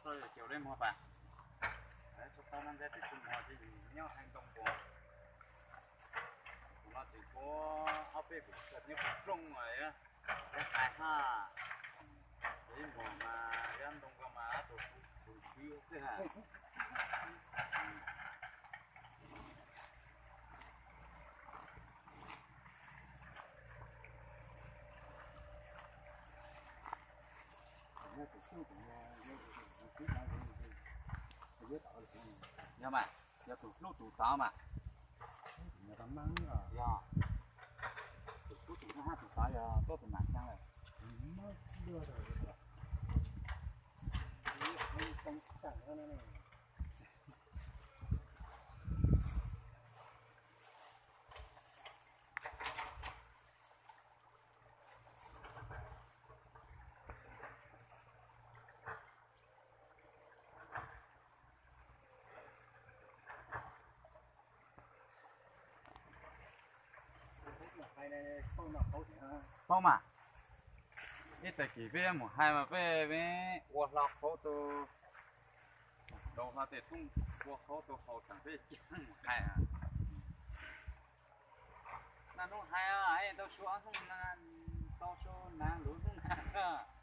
Txog yog caum li muag pas, txog tau no ntej tib tug muag ces nyob hais ntoo puas. Tus no ces puab ob peb vum nyob puas rooj os, yog hais haj. Ib muag mas yog ntoo ko mas tus tus xwb xwb ha. Yog mas, yog tus hlub tus tod mas. Yog, tus hlub tus tod, tus tod yog tuaj tus nam xyab lawm. Paub mas, ib tag kis peb mus hais mas peb ua hlo qauv tu, rau hlo tej thoob ua qauv tu haus tseem peb cia mus hais. Naj hnub hais tau su ob hnub, tau su nag lub hnub nag.